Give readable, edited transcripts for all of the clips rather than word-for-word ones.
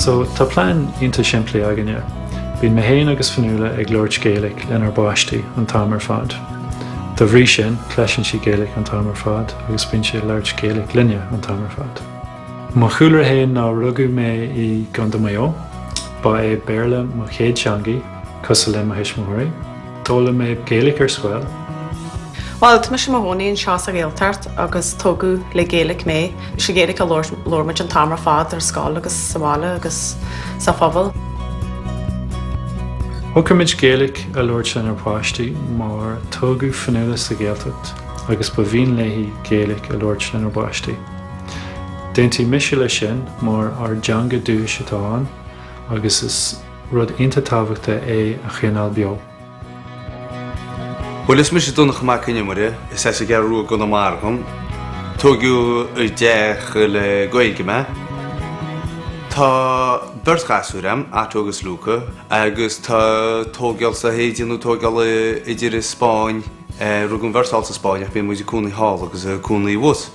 So, tá plean iontach simplí againne. Bíonn mé féin agus Fionnuala ag labhairt Gaeilic lenár bpáistí an t-am ar fad. Dá bhrí sin, cloiseann siad Gaeilic an t-am ar fad agus bíonn siad ag labhairt Gaeilic linne an t-am ar fad. Mo chúlra féin ná rugadh mé i gContae Mhaigh Eo. Ba é Béarla mo chéad teangaidh, cosúil le mo thuismitheoirí. D'fhoghlaim mé Gaeilic ar scoil. Bhuel, tá mise i mo chónaí anseo sa Ghaeltacht agus tógadh le Gaeilic mé. Is í Gaeilic a labhair muid an t-am ar fad ar scoil agus sa bhaile agus sa phobal. Shocraigh muid Gaeilic a labhairt lenár bpáistí mar tógadh Fionnuala sa Ghaeltacht agus ba mhian léi Gaeilic a labhairt lenár bpáistí. D'aontaigh mise leis sin mar ár dteanga dúchais atá ann agus is rud iontach tábhachtach é a choinneáil beo. Bhuel, is mise Donncha Mac Con Iomaire, is as an gCeathrú Rua i gConamara dhom. Tógadh i dteach le Gaeilge mé. Tá beirt ghasúr a'm, Otto agus Luca, agus tá tógáil sa ag déanamh tógála idir an Spáinn, rugadh an bheirt thall sa Spáinn ach bíonn muid ag cónaí thall agus ag cónaí abhus.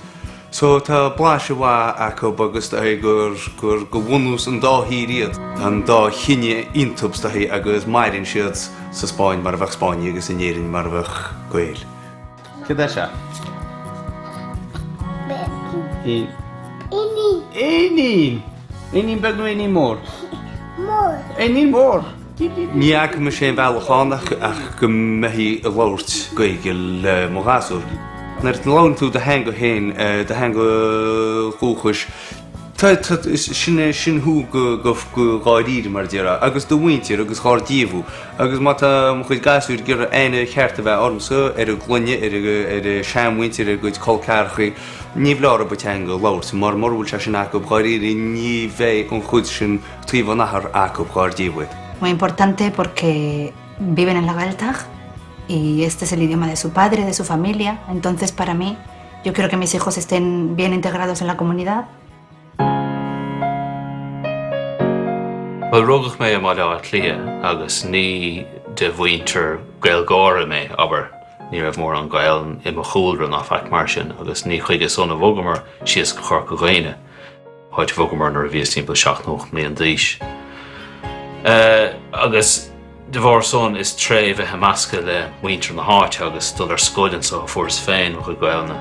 So tá blaiseadh mhaith acu agus is dóigh gur gur de bhunús an dá thír iad. Tá an dá chine iontub is dóigh agus maireann siad sa Spáinn mar a bheadh Spáinnigh agus in Éirinn mar a bheadh Gaeil. Céard é seo? Éinín. Éinín! Éinín beag nó éinín mór? Mór. Éinín mór! Ní fhaca mise aon bhealach ann ach go mbeifí ag labhairt Gaeilge le mo ghasúir. Nuair a labhrann tú do theanga féin, do theanga dhúchais, sin é, sin thú go dháiríre, mar a déarfá, agus do mhuintir agus gár díobh thú. Agus má tá mo chuid gasúir ag iarraidh aithne cheart a bheith ormsa, ar a gclainne, ar a seanmhuintir, ar a gcuid col ceathrachaí, ní foláir dóibh an teanga a labhairt, mar mura bhfuil sé sin acu, dháiríre ní bheidh an chuid sin taobh an athar acu gár díobh iad. Muy importante porque viven en la Gaeltacht y este es el idioma de su padre, de su familia, entonces para mí yo quiero que mis hijos estén bien integrados en la comunidad. Bhuel, rugadh mé i mBaile Átha Cliath agus ní de mhuintir Gaeilgeora mé, abair. Ní raibh mórán Gaelainn i mo chúlra ná faic mar sin agus ní chuige san a bhogamar síos go Corca Dhuibhne. áit a bhogamar nuair a bhíos timpeall 7 nó 8 mbliain d'aois. Agus de bharr san is tré bheith ag meascadh le muintir na háite agus dul ar scoil anso a fuaireas féin mo chuid Gaelainne.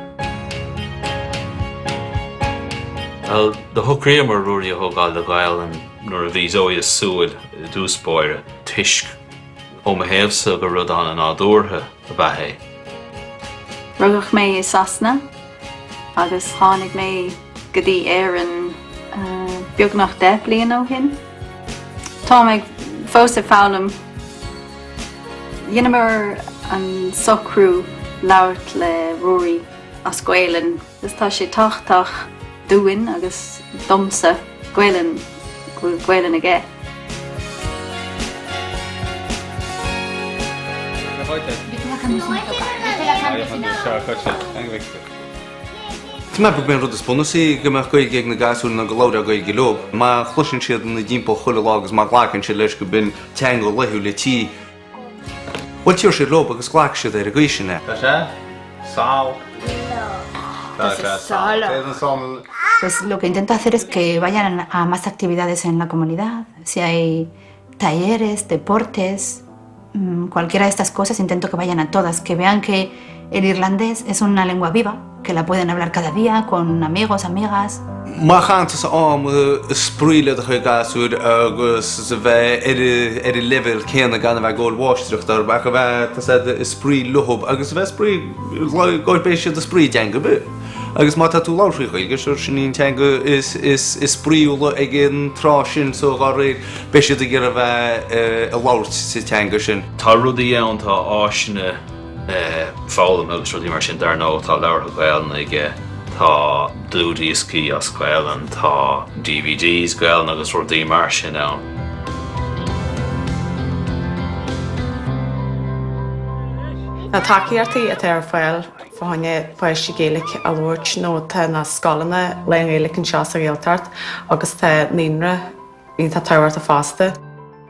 Bhuel, do shocraíomar Ruairí a thógáil le Gaelainn nuair a bhí Zoe ag súil i dtús báire, toisc ó mo thaobhsa gur rud an-nádúrtha ab ea é. Rugadh mé i Sasana agus tháinig mé go dtí Éirinn beagnach 10 bliain ó shin. Táim ag fós ag foghlaim. Dheineamar an socrú labhairt le Ruairí as Gaelainn agus tá sé tábhachtach dúinn agus domsa Gaelainn, go bhfuil Gaelainn aige. Tá mé ag ceapadh gurb é an rud is bunúsaí go mbeadh Gaeilge ag na gasúir ná go labhrófá Gaeilge leo. Má chloiseann siad ina dtimpeall chuile lá agus má ghlacann siad leis go b'in teanga laethúil an tí, bhuel tiúrfaidh siad leo agus glacfaidh siad ar an gcaoi sin é. Tá sé sall. Tá sé sall. Pues lo que intento hacer es que vayan a más actividades en la comunidad, si hay talleres, deportes, mm, cualquiera de estas cosas, intento que vayan a todas, que vean que el irlandés es una lengua viva, que la pueden hablar cada día con amigos, amigas. Má chaitheann tusa am ag spraoi le do chuid gasúir agus a bheith ar an leibhéal céanna gan a bheith ag gabháil mháistreacht orthu ach a bheith tusa ag spraoi leo agus a bheith ag spraoi go beidh siad ag spraoi i dteanga ar bith. Agus má tá tú ag labhairt faoi Ghaeilge, sure, sin í an teanga is spraíúla ag an tráth sin so dhá réir beidh siad ag iarraidh a bheith ag labhairt sa teanga sin. Tá rudaí ann, tá áiseanna foghlama agus rudaí mar sin dar ndóigh, tá leabhartha Gaelainne aige, tá dlúthdhioscaí as Gaelainn, tá DVDs Gaelainne agus rudaí mar sin ann. Na tacaíochtaí atá ar fáil fá choinne páistí Gaeilge a labhairt nó tá na scoileanna lán-Ghaeilge anseo sa Ghaeltacht agus tá naíonra iontach tábhachtach fosta.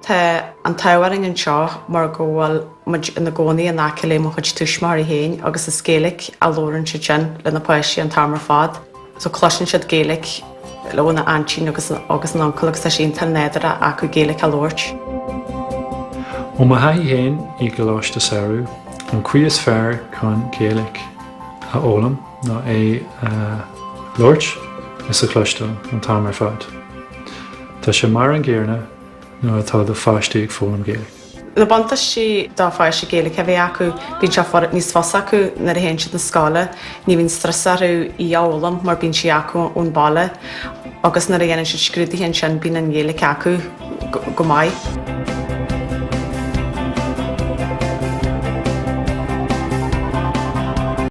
Tá an t-ádh orainn anseo mar go bhfuil muid ina gcónaí in aice le mo chuid tuismitheoirí féin agus is Gaeilge a labhrann siad sin le na páistí an t-am ar fad. So cloiseann siad Gaeilge. Óna aintín agus agus an uncail agus tá sé iontach nádúrtha acu Gaeilge a labhairt. Ó mo thaithí féin i gcoláiste samhraidh, an chaoi is fearr chun Gaeilge a fhoghlaim ná é a labhairt is a chloisteáil an t-am ar fad. Tá sé mar an gcéanna nuair atá do pháistí ag foghlaim Gaeilge. Na buntáistí do pháistí Gaeilge a bheith acu, bíonn sé níos fusa acu nuair a théann siad na scoile, ní bhíonn strus orthu í a fhoghlaim mar bíonn sí acu ón baile agus nuair a dhéanann siad scrúduithe ansin bíonn an Ghaeilge acu go maith.